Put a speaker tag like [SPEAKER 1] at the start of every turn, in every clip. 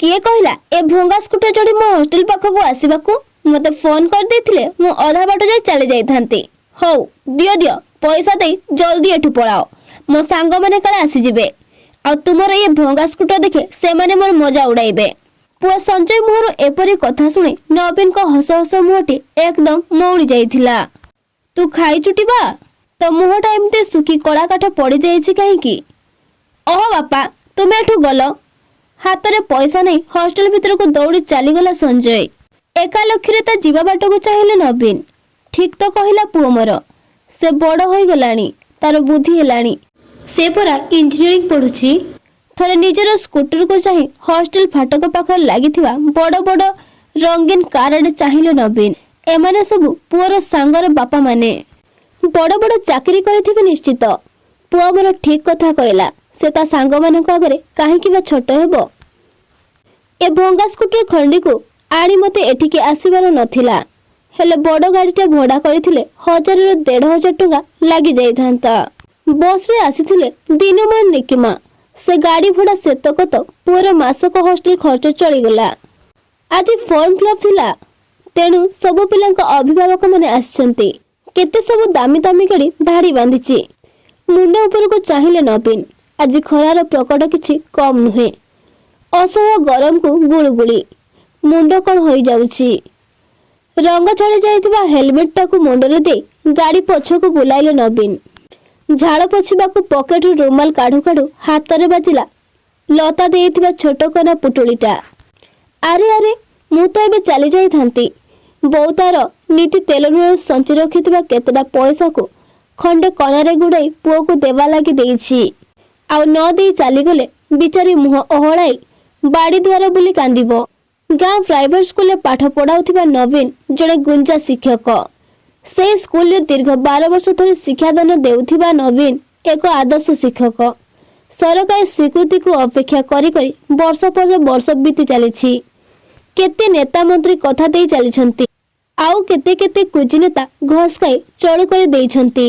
[SPEAKER 1] କିଏ କହିଲା ଏ ଭଙ୍ଗା ସ୍କୁଟର ଚଢ଼ି ମୋ ହଷ୍ଟେଲ ପାଖକୁ ଆସିବାକୁ? ମୋତେ ଫୋନ୍ କରିଦେଇଥିଲେ ମୁଁ ଅଧା ବାଟ ଯାଇ ଚାଲି ଯାଇଥାନ୍ତି। ହଉ, ଦିଅ ଦିଅ, ପଇସା ଦେଇ ଜଲ୍ଦି ଏଠୁ ପଳାଅ। ମୋ ସାଙ୍ଗମାନେ କାଳେ ଆସିଯିବେ, ଆଉ ତୁମର ଏ ଭଙ୍ଗା ସ୍କୁଟର ଦେଖି ସେମାନେ ମୋର ମଜା ଉଡ଼ାଇବେ। ପୁଅ ସଞ୍ଜୟ ମୁହଁରୁ ଏପରି କଥା ଶୁଣି ନବୀନଙ୍କ ହସ ହସ ମୁହଁଟି ଏକଦମ ମଉଳି ଯାଇଥିଲା। ତୁ ଖାଇଚୁଟି ବା? ତୋ ମୁହଁଟା ଏମିତି ଶୁଖି କଳା କାଠ ପଡ଼ିଯାଇଛି କାହିଁକି? ଅହ ବାପା, ତୁମେ ଏଠୁ ଗଲ। ହାତରେ ପଇସା ନେଇ ହଷ୍ଟେଲ ଭିତରକୁ ଦୌଡ଼ି ଚାଲିଗଲା ସଞ୍ଜୟ। ଏକା ଲକ୍ଷ୍ୟରେ ତା ଯିବା ବାଟକୁ ଚାହିଁଲେ ନବୀନ। ଠିକ ତ କହିଲା ପୁଅ ମୋର। ସେ ବଡ଼ ହୋଇଗଲାଣି, ତାର ବୁଦ୍ଧି ହେଲାଣି। ସେ ପରା ଇଞ୍ଜିନିୟରିଂ ପଢୁଛି। ଥରେ ନିଜର ସ୍କୁଟରକୁ ଚାହିଁ ହଷ୍ଟେଲ ଫାଟକ ପାଖରେ ଲାଗିଥିବା ବଡ଼ ବଡ଼ ରଙ୍ଗୀନ କାର ଆଡ଼େ ଚାହିଁଲେ ନବୀନ। ଏମାନେ ସବୁ ପୁଅର ସାଙ୍ଗର ବାପାମାନେ। ବଡ଼ ବଡ଼ ଚାକିରି କରିଥିବେ ନିଶ୍ଚିତ। ପୁଅ ମୋର ଠିକ କଥା କହିଲା। ସେ ତା ସାଙ୍ଗମାନଙ୍କ ଆଗରେ କାହିଁକି ବା ଛୋଟ ହେବ? ଏ ଭଙ୍ଗା ସ୍କୁଟର ଖଣ୍ଡିକୁ ଆଣି ମୋତେ ଏଠିକି ଆସିବାର ନଥିଲା। ହେଲେ ବଡ଼ ଗାଡ଼ିଟା ଭଡ଼ା କରିଥିଲେ 1000ରୁ 1500 ଟଙ୍କା ଲାଗି ଯାଇଥାନ୍ତା। ବସରେ ଆସିଥିଲେ ଦିନମାନ ନିକିମା। ସେ ଗାଡ଼ି ଭଡ଼ା ସେତକ ତ ପୁଅର ମାସକ ହଷ୍ଟେଲ ଖର୍ଚ୍ଚ ଚଳିଗଲା। ଆଜି ଫର୍ମ ଫିଲଅପ୍ ଥିଲା, ତେଣୁ ସବୁ ପିଲାଙ୍କ ଅଭିଭାବକମାନେ ଆସିଛନ୍ତି। କେତେ ସବୁ ଦାମୀ ଦାମୀ ଗାଡ଼ି ଧାଡ଼ି ବାନ୍ଧିଛି। ମୁଣ୍ଡ ଉପରକୁ ଚାହିଁଲେ ନବୀନ। ଆଜି ଖରାର ପ୍ରକଟ କିଛି କମ୍ ନୁହେଁ। ଅସହ୍ୟ ଗରମକୁ ଗୁଳୁଗୁଳି, ମୁଣ୍ଡ କଣ ହୋଇଯାଉଛି। ରଙ୍ଗ ଛାଡ଼ି ଯାଇଥିବା ହେଲମେଟଟାକୁ ମୁଣ୍ଡରେ ଦେଇ ଗାଡ଼ି ପଛକୁ ବୁଲାଇଲେ ନବୀନ। ଝାଳ ପୋଛିବାକୁ ପକେଟରୁ ରୁମାଲ କାଢୁ କାଢୁ ହାତରେ ବାଜିଲା ଲତା ଦେଇଥିବା ଛୋଟ କନା ପୁଟୁଳିଟା। ଆରେ ଆରେ, ମୁଁ ତ ଏବେ ଚାଲି ଯାଇଥାନ୍ତି। ବୋଉ ତାର ନୀତି ତେଲ ଲୁଣ ସଞ୍ଚି ରଖିଥିବା କେତେଟା ପଇସାକୁ ଖଣ୍ଡେ କନାରେ ଗୁଡ଼ାଇ ପୁଅକୁ ଦେବା ଲାଗି ଦେଇଛି। ଆଉ ନ ଦେଇ ଚାଲିଗଲେ ବିଚାରି ମୁହଁ ଓହଳାଇ ବାଡ଼ି ଦୁଆର ବୁଲି କାନ୍ଦିବ। ଗାଁ ପ୍ରାଇଭେଟ ସ୍କୁଲରେ ପାଠ ପଢ଼ାଉଥିବା ନବୀନ ଜଣେ ଗୁଞ୍ଜା ଶିକ୍ଷକ। ସେହି ସ୍କୁଲରେ ଦୀର୍ଘ 12 ବର୍ଷ ଧରି ଶିକ୍ଷାଦାନ ଦେଉଥିବା ନବୀନ ଏକ ଆଦର୍ଶ ଶିକ୍ଷକ। ସରକାରୀ ସ୍ୱୀକୃତିକୁ ଅପେକ୍ଷା କରି କରି ବର୍ଷ ପରେ ବର୍ଷ ବିତି ଚାଲିଛି। କେତେ ନେତା ମନ୍ତ୍ରୀ କଥା ଦେଇ ଚାଲିଛନ୍ତି, ଆଉ କେତେ କେତେ କୁଜିନେତା ଘାସ ଖାଇ ଚଳୁ କରି ଦେଇଛନ୍ତି।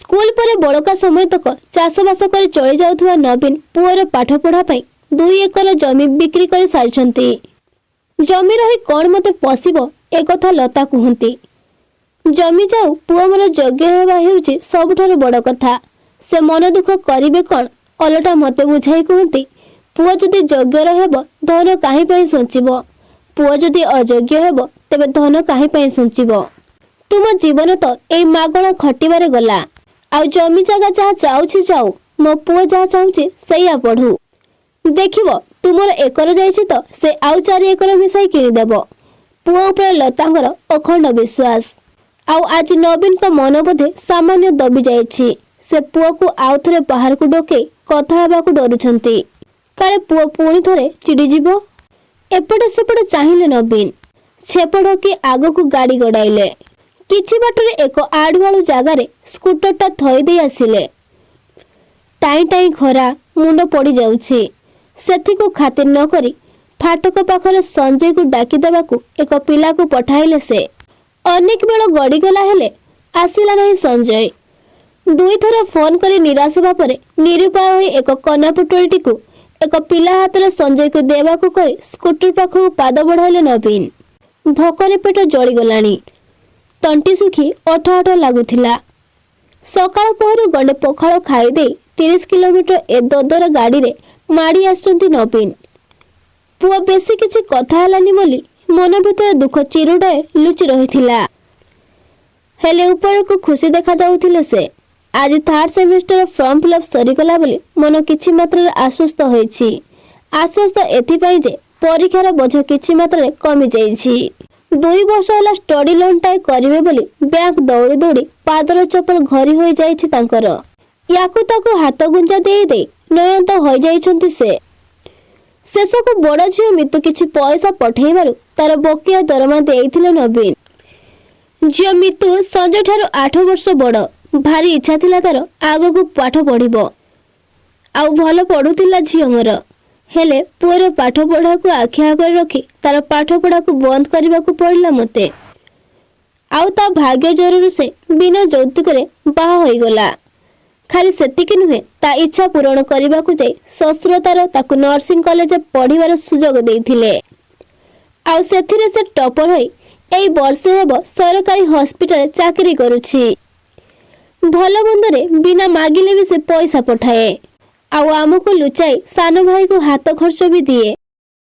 [SPEAKER 1] ସ୍କୁଲ ପରେ ବଳକା ସମୟ ତକ ଚାଷବାସ କରି ଚଳି ଯାଉଥିବା ନବୀନ ପୁଅର ପାଠପଢ଼ା ପାଇଁ 2 ଏକର ଜମି ବିକ୍ରି କରି ସାରିଛନ୍ତି। ଜମି ରହି କଣ ମୋତେ ପୋଷିବ, ଏକଥା ଲତା କୁହନ୍ତି। ଜମି ଯାଉ, ପୁଅ ମୋର ଯୋଗ୍ୟ ହେବା ହେଉଛି ସବୁଠାରୁ ବଡ଼ କଥା। ସେ ମନ ଦୁଃଖ କରିବେ କଣ, ଓଲଟା ମୋତେ ବୁଝାଇ କୁହନ୍ତି, ପୁଅ ଯଦି ଯୋଗ୍ୟର ହେବ, ଧନ କାହିଁ ପାଇଁ ସଞ୍ଚିବ? ପୁଅ ଯଦି ଅଯୋଗ୍ୟ ହେବ, ତେବେ ଧନ କାହିଁ ପାଇଁ ସଞ୍ଚିବ? ତୁମ ଜୀବନ ତ ଏଇ ମାଗଣା ଖଟିବାରେ ଗଲା। ଆଉ ଜମି ଜାଗା ଯାହା ଯାଉଛି ଯାଉ, ମୋ ପୁଅ ଯାହା ଚାହୁଁଛି ସେଇଆ ପଢୁ। ଦେଖିବ, ତୁମର ଏକର ଯାଇଛି ତ ସେ ଆଉ 4 ଏକର ମିଶାଇ କିଣିଦେବ। ପୁଅ ଉପରେ ଲତାଙ୍କର ଅଖଣ୍ଡ ବିଶ୍ୱାସ। ଆଉ ଆଜି ନବୀନଙ୍କ ମନ ବୋଧେ ସାମାନ୍ୟ ଦବି ଯାଇଛି। ସେ ପୁଅକୁ ଆଉ ଥରେ ବାହାରକୁ ଡକେଇ କଥା ହେବାକୁ ଡରୁଛନ୍ତି। କାଳେ ପୁଅ ପୁଣି ଥରେ ଚିଡ଼ିଯିବ। ଏପଟେ ସେପଟେ ଚାହିଁଲେ ନବୀନ। ଛେପ ଢୋକି ଆଗକୁ ଗାଡ଼ି ଗଡ଼ାଇଲେ। କିଛି ବାଟରେ ଏକ ଆଢୁଆଳୁ ଜାଗାରେ ସ୍କୁଟରଟା ଥୋଇ ଦେଇ ଆସିଲେ। ଟାଇଁ ଟାଇଁ ଖରା, ମୁଣ୍ଡ ପଡ଼ିଯାଉଛି। ସେଥିକୁ ଖାତିର ନ କରି ଫାଟକ ପାଖରେ ସଞ୍ଜୟକୁ ଡାକିଦେବାକୁ ଏକ ପିଲାକୁ ପଠାଇଲେ ସେ। ଅନେକ ବେଳ ଗଡ଼ିଗଲା, ହେଲେ ଆସିଲା ନାହିଁ ସଞ୍ଜୟ। ଦୁଇଥର ଫୋନ କରି ନିରାଶ ହେବା ପରେ ନିରୁପାୟ ହୋଇ ଏକ କନା ପୁଟୁଳିଟିକୁ ଏକ ପିଲା ହାତରେ ସଞ୍ଜୟକୁ ଦେବାକୁ କହି ସ୍କୁଟର ପାଖକୁ ପାଦ ବଢ଼ାଇଲେ ନବୀନ। ଭୋକରେ ପେଟ ଜଳିଗଲାଣି। ତଣ୍ଟି ଶୁଖି ଅଠ ଅଠ ଲାଗୁଥିଲା। ସକାଳ ପହରୁ ଗଣ୍ଡେ ପଖାଳ ଖାଇଦେଇ 30 କିଲୋମିଟର ଏ ଦଦରା ଗାଡ଼ିରେ ମାଡ଼ି ଆସିଛନ୍ତି ନବୀନ। ପୁଅ ବେଶୀ କିଛି କଥା ହେଲାନି ବୋଲି ମନ ଭିତରେ ଦୁଃଖ ଚିରୁଟାଏ ଲୁଚି ରହିଥିଲା। ହେଲେ ଉପରକୁ ଖୁସି ଦେଖାଯାଉଥିଲେ ସେ। ଆଜି ଥାର୍ଡ ସେମିଷ୍ଟର ଫର୍ମ ଫିଲଅପ୍ ସରିଗଲା ବୋଲି ମନ କିଛି ମାତ୍ରାରେ ଆଶ୍ୱସ୍ତ ହୋଇଛି। ଆଶ୍ୱସ୍ତ ଏଥିପାଇଁ ଯେ ପରୀକ୍ଷାର ବୋଝ କିଛି ମାତ୍ରାରେ କମିଯାଇଛି। 2 ବର୍ଷ ହେଲା ଷ୍ଟଡି ଲୋନ୍ଟାଏ କରିବେ ବୋଲି ବ୍ୟାଙ୍କ ଦୌଡ଼ି ଦୌଡ଼ି ପାଦର ଚପଲ ଘରି ହୋଇଯାଇଛି ତାଙ୍କର। ୟାକୁ ତାକୁ ହାତ ଗୁଞ୍ଜା ଦେଇ ଦେଇ ନୟାନ୍ତ ହୋଇଯାଇଛନ୍ତି ସେ। ଶେଷକୁ ବଡ଼ ଝିଅ ମିତୁ କିଛି ପଇସା ପଠେଇବାରୁ ତାର ବକେୟା ଦରମା ଦେଇଥିଲେ ନବୀନ। ଝିଅ ମିତୁ ସଞ୍ଜୟ ଠାରୁ 8 ବର୍ଷ ବଡ଼। ଭାରି ଇଚ୍ଛା ଥିଲା ତାର ଆଗକୁ ପାଠ ପଢ଼ିବ। ଆଉ ଭଲ ପଢୁଥିଲା ଝିଅ ମୋର। ହେଲେ ପୁଅର ପାଠ ପଢ଼ାକୁ ଆଖି ଆଗରେ ରଖି ତାର ପାଠ ପଢ଼ାକୁ ବନ୍ଦ କରିବାକୁ ପଡ଼ିଲା ମୋତେ। ଆଉ ତା ଭାଗ୍ୟ ଜୋରରୁ ସେ ବିନା ଯୌତୁକରେ ବାହା ହୋଇଗଲା। ଖାଲି ସେତିକି ନୁହେଁ, ତା ଇଚ୍ଛା ପୂରଣ କରିବାକୁ ଯାଇ ଶ୍ୱଶୁର ତାର ତାକୁ ନର୍ସିଂ କଲେଜରେ ପଢ଼ିବାର ସୁଯୋଗ ଦେଇଥିଲେ। ଆଉ ସେଥିରେ ସେ ଟପର ହୋଇ ଏଇ ବର୍ଷେ ହେବ ସରକାରୀ ହସ୍ପିଟାଲରେ ଚାକିରି କରୁଛି। ଭଲ ମନ୍ଦରେ ବିନା ମାଗିଲେ ବି ସେ ପଇସା ପଠାଏ, ଆଉ ଆମକୁ ଲୁଚାଇ ସାନ ଭାଇକୁ ହାତ ଖର୍ଚ୍ଚ ବି ଦିଏ।